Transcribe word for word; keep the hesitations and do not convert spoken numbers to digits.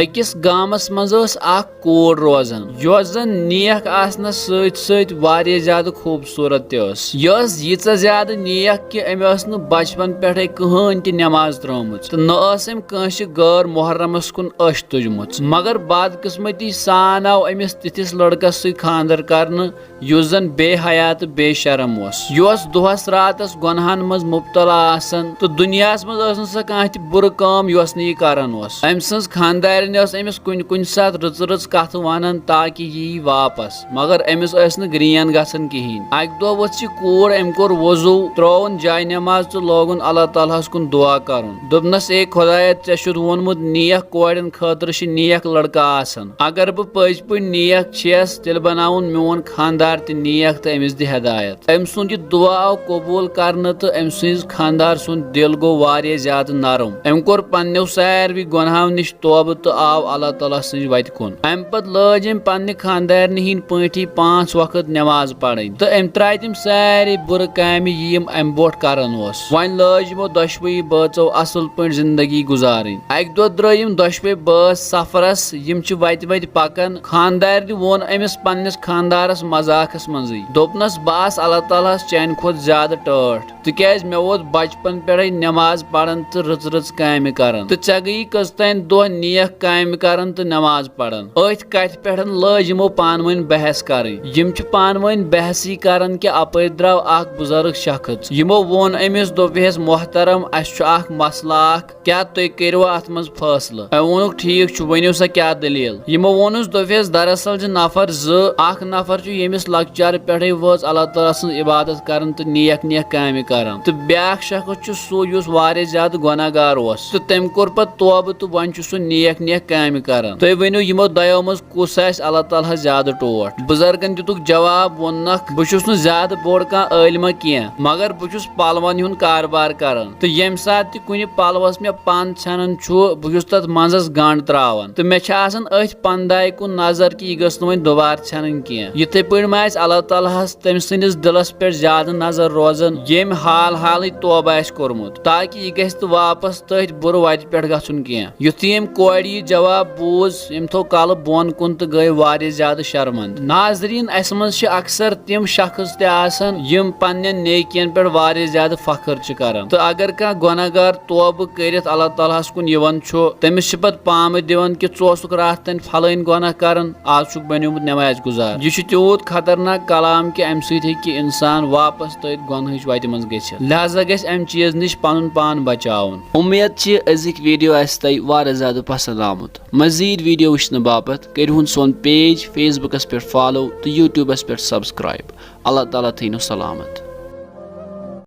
أکِس گامَس منٛز ٲس اکھ کوٗر روزان، یۄس زَن نیک آسنَس سۭتۍ سۭتۍ واریاہ زیادٕ خوٗبصوٗرت تہِ ٲس۔ یہِ ٲس ییٖژاہ زیادٕ نیک کہِ أمۍ ٲس نہٕ بچپن پٮ۪ٹھَے کٕہٕنۍ تہِ نٮ۪ماز ترٲومٕژ تہٕ نہ ٲس أمۍ کٲنٛسہِ غٲر محرمس کُن أچھ تُجمٕژ۔ مگر بدقٕسمتی سان آو أمِس تِتھِس لڑکس سۭتۍ خانٛدر کرنہٕ، یُس زن بے حیا تہٕ بے شرم اوس۔ یہِ اوس دۄہس راتس گۄنہن منٛز مبتلا آسان تہٕ دُنیاہس منٛز ٲس نہٕ سۄ کانٛہہ تہِ بُرٕ کٲم یۄس نہٕ یہِ کران اوس۔ أمۍ سٕنٛز خانٛدارِنۍ ٲس أمِس کُنہِ کُنہِ ساتہٕ رٕژٕ رٕژٕ کتھٕ ونان تاکہِ یہِ یی واپس، مگر أمِس ٲسۍ نہٕ گرین گژھان کِہینۍ۔ اکہِ دۄہ ؤژھ یہِ کوٗر، أمۍ کوٚر وضو، ترٲوٕن جاے نٮ۪ماز تہٕ لوگُن اللہ تعالیٰ ہس کُن دعا کرُن۔ دوٚپنس، "اے خدایا، ژےٚ چھُتھ ووٚنمُت نیک کورٮ۪ن خٲطرٕ چھِ نیک لڑکہٕ آسان۔ اگر بہٕ پٔزۍ پٲٹھۍ نیک چھَس، تیٚلہِ بناوُن میون خانٛدار تہِ نیک تہٕ أمِس دِ ہدایت۔" أمۍ سُنٛد یہِ دُعا آو قبوٗل کرنہٕ تہٕ أمۍ سٕنٛز خانٛدار سُنٛد دِل گوٚو واریاہ زیادٕ نرم۔ أمۍ کوٚر پننیو ساروٕے گۄناہو نِش توبہٕ تہٕ آو اللہ تعالیٰ سٕنٛزِ وتہِ کُن۔ اَمہِ پتہٕ لٲج أمۍ پننہِ خانٛدارنہِ ہِنٛدۍ پٲٹھی پانٛژھ وقت نٮ۪ماز پرٕنۍ تہٕ أمۍ ترٛایہِ تِم سارے بُرٕ کامہِ، یِم اَمہِ برٛونٛٹھ کران اوس۔ وۄنۍ لٲج یِمو دۄشوٕے بٲژو اصل پٲٹھۍ زندگی گُزارٕنۍ۔ اکہِ دۄہ درٛٲے یِم دۄشوے بٲژ سفرس۔ یِم چھِ وتہِ وتہِ پکان۔ خانٛدارنہِ ووٚن أمِس پننِس خانٛدارس مذاقس منٛزٕے، دوٚپنس، "بہٕ آس اللہ تعالیٰ ہس چانہِ کھۄتہٕ زیادٕ ٹٲٹھ، تِکیازِ مےٚ ووت بچپن پٮ۪ٹھے نٮ۪ماز پران تہٕ رٕژ رٕژ کامہِ کران، تہٕ ژےٚ گٔیی کٔژتام دۄہ نیک کامہِ کران تہٕ نٮ۪ماز پران۔" أتھۍ کتھِ پٮ۪ٹھ لٲج یِمو پانہٕ ؤنۍ بحث کرٕنۍ۔ یِم چھِ پانہٕ ؤنۍ بحثٕے کران کہِ اپٲرۍ درٛاو اکھ بُزرگ شخص۔ یِمو ووٚن أمِس، دوٚپہس، "محترم، اسہِ چھُ اکھ مسلہٕ اکھ، کیٛاہ تُہۍ کٔرِو اتھ منٛز فٲصلہٕ؟" أمۍ ووٚنُکھ، "ٹھیٖک چھُ، ؤنِو سا کیٛاہ دٔلیٖل؟" یِمو ووٚنُس، دوٚپہس، دراصل چھِ نفر زٕ، اکھ نفر چھُ ییٚمِس لۄکچارٕ پٮ۪ٹھے وٲژ اللہ تعالیٰ سٕنٛز عبادت کران تہٕ نیک نیک کامہِ کران، تہٕ بیٛاکھ شخص چھُ سُہ یُس واریاہ زیادٕ گۄناہ گار اوس تہٕ تٔمۍ کوٚر پتہٕ توبہٕ تہٕ وۄنۍ چھُ سُہ نیک نیک کامہِ کران۔ تُہۍ ؤنِو، یِمو دۄیو منٛز کُس آسہِ اللہ تعالیٰ ہس زیادٕ ٹوٹھ؟ بُزرگن دِتُکھ جواب، ووٚننکھ، "بہٕ چھُس نہٕ زیادٕ بوٚڑ کانٛہہ عٲلمہ کینٛہہ، مگر بہٕ چھُس پلون ہُنٛد کاربار کران، تہٕ ییٚمہِ ساتہٕ تہِ کُنہِ پلوس مےٚ پن ژھٮ۪نان چھُ، بہٕ چھُس تتھ منٛزس گنٛڈ تراوان، تہٕ مےٚ چھِ آسان أتھۍ پندایہِ کُن نظر کہِ یہِ گٔژھ نہٕ وۄنۍ دُبارٕ ژھٮ۪نٕنۍ کینٛہہ۔" یِتھے پٲٹھۍ ما آسہِ اللہ تعالیٰ ہس تٔمۍ سٕنٛدِس دِلس پٮ۪ٹھ زیادٕ نظر روزان، ییٚمۍ حال حالٕے توبہٕ آسہِ کوٚرمُت، تاکہِ یہِ گژھِ تہٕ واپس تٔتھۍ بُرٕ وتہِ پٮ۪ٹھ گژھُن کینٛہہ۔ یُتھُے أمۍ کورِ یہِ جواب بوٗز، أمۍ تھوٚو کلہٕ بۄن کُن تہٕ گٔے واریاہ زیادٕ شرمند۔ ناظریٖن، اسہِ منٛز چھِ اکثر تِم شخص تہِ آسان، یِم پننٮ۪ن نیکین پٮ۪ٹھ واریاہ زیادٕ فخر چھِ کران۔ تہٕ اگر کانٛہہ گۄناہ گار توبہٕ کٔرِتھ اللہ تعالیٰ ہس کُن یِوان چھُ، تٔمِس چھِ پتہٕ پامہٕ دِوان کہِ، "ژٕ اوسُکھ راتھ تانۍ فلٲنۍ گۄناہ کران، آز چھُکھ بنیومُت نٮ۪مازِ گُزار۔" یہِ چھُ تیوٗت خطرناک کلام کہِ امہِ سۭتۍ ہیٚکہِ انسان واپس تٔتھۍ گۄنہٕچ وتہِ منٛز گٔژھِتھ۔ لہذا گژھِ امہِ چیٖز نِش پنُن پان بچاوُن۔ امید چھِ أزِکۍ ویڈیو آسہِ تۄہہِ واریاہ زیادٕ پسند آمُت۔ مزید ویڈیو وٕچھنہٕ باپتھ کٔرِو ہُن سون پیج فیس بُکس پٮ۪ٹھ فالو تہٕ یوٗٹیوٗبس پٮ۪ٹھ سبسکرائب۔ اللہ تعالیٰ تھٲینو سلامت۔